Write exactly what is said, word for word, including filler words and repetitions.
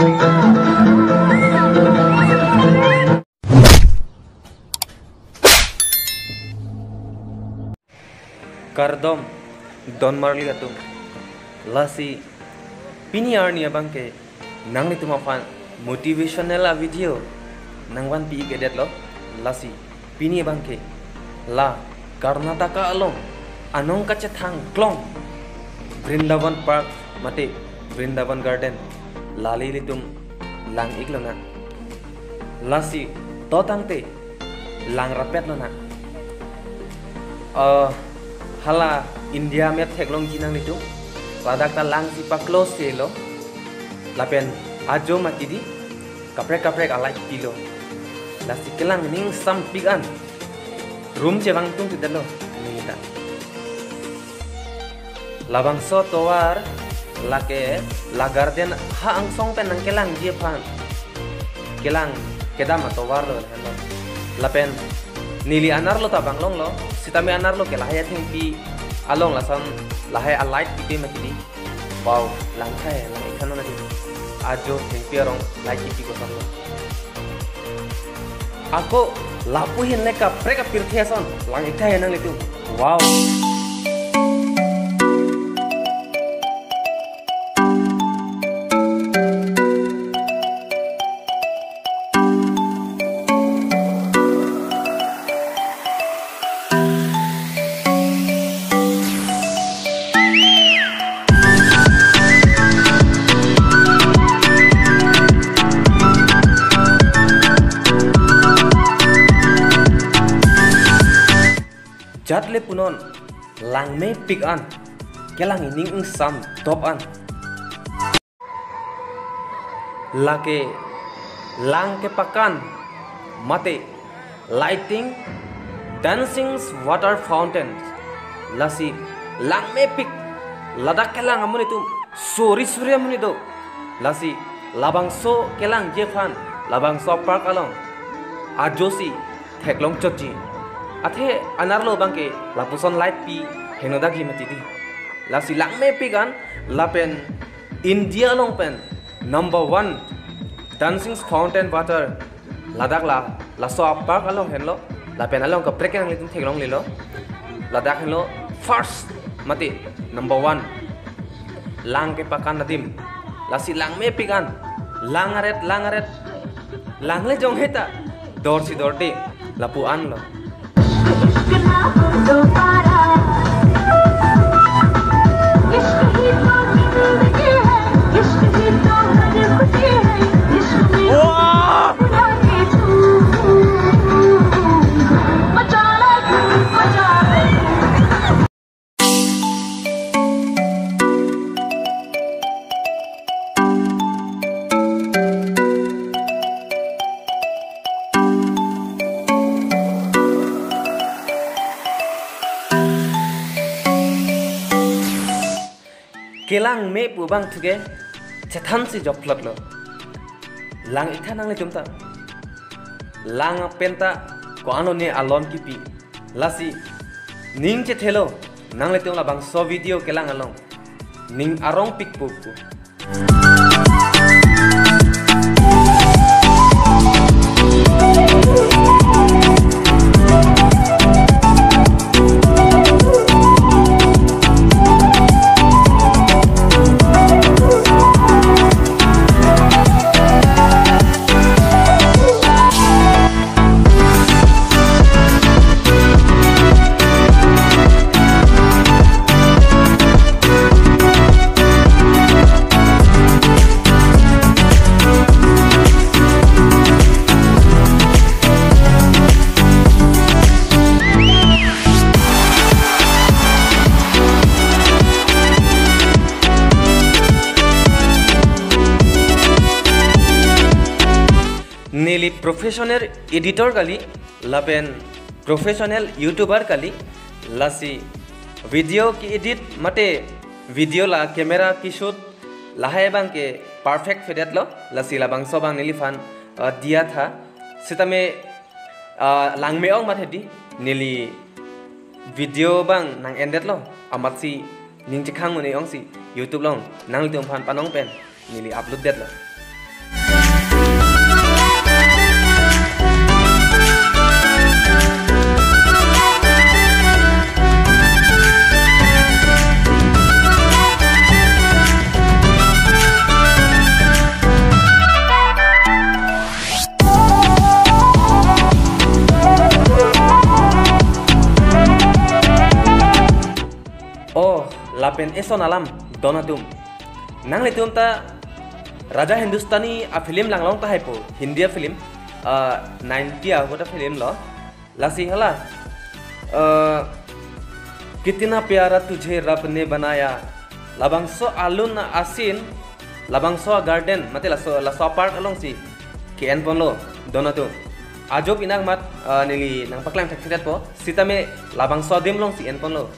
Kardom, don marli atum. Lasi pini arni abangke nanglitum aphan motivational a video nangvanpi-ik-edetlo. Lasi pini abangke la Karnataka along anong kachethang klong Vrindavan Park mate Vrindavan Garden, lale ilitum lang-iklonang. Lasi to tangte lang rapet lonang. Eh, hala India map theklongji nanglitum, ladak ta langsi pa-close selo. Lapen ajo mati di, kaprek kaprek a-light pilo. Lasi kelang ning sampik an room chevang tungtedetlo neli ta. Labangso tovar lake la garden ha angsong pen nangkelangji aphan kelang kedam atovar lo, lahenlo. Lapen neli anerlo ta bang longlo, sitame anerlo ke lahai athengpi along lason lahai a-light pipe mati di. Wow, lang thai, lang-ik tha non adi. Ajo thengpi arong light kipi kosonlo. Ako lapu ahin le kaprek apirthe ason lang-ik thai nanglitum. Wow. Jat le punon, langmepik an, kelang ining ingsam dop an. Lake lang kepakan mate lighting, dancing water fountain. Lasi langmepik, ladak kelang amonit atum suri suri amonit do. Lasi labangso kelangji aphan labangso park along ajosi theklong chotji. Athe anerlo abangke lapuson light pi heno dakji mati di. Lasi langmepik an lapen India along pen number one dancing fountain water ladak la, laso a-park along henlo, lapen along kaprek nanglitum theklonglelo. Ladak henlo first mate number one lang kepakan adim. Lasi langmepik an, lang aret, lang aret, lang le jong heta, dorsi dordi, lapu anlo. Kelang me pu abang thuke chethansi jokplotlo. Lang-ik tha nanglitum ta. Lang pen ta ko-an lone alon kipi. Lasi ning chethelo nanglitum labangso video kelang along. Ning arongpik pupu. Neli professional editor kali, lapen professional YouTuber kali, lasi video ke-edit mate video la camera ke-shoot lahai abang ke perfect pedetlo, lasi labangso abang neliphan, uh, diya tha. Sitame, uh, lang me-ong mat hedi, neli video abang nang-endetlo, amatsi ning chekhang un-e ongsi YouTube along nanglitum aphan panong pen neli upload detlo. Pen eson alam don atum. Nanglitum ta Raja Hindustani a film langlong tahai po, Hindi a film, uh, ninety ahut a film lo. Lasi hala, uh, Kitna Pyara Tujhe Rab Ne Banaya. Labangso alun a scene, labangso a garden, mate laso, laso a park alongsi ke-enponlo don atum. Ajo pinak mat, uh, neli nangpaklang thakthedetpo. Sitame labangso adim alongsi enponlo.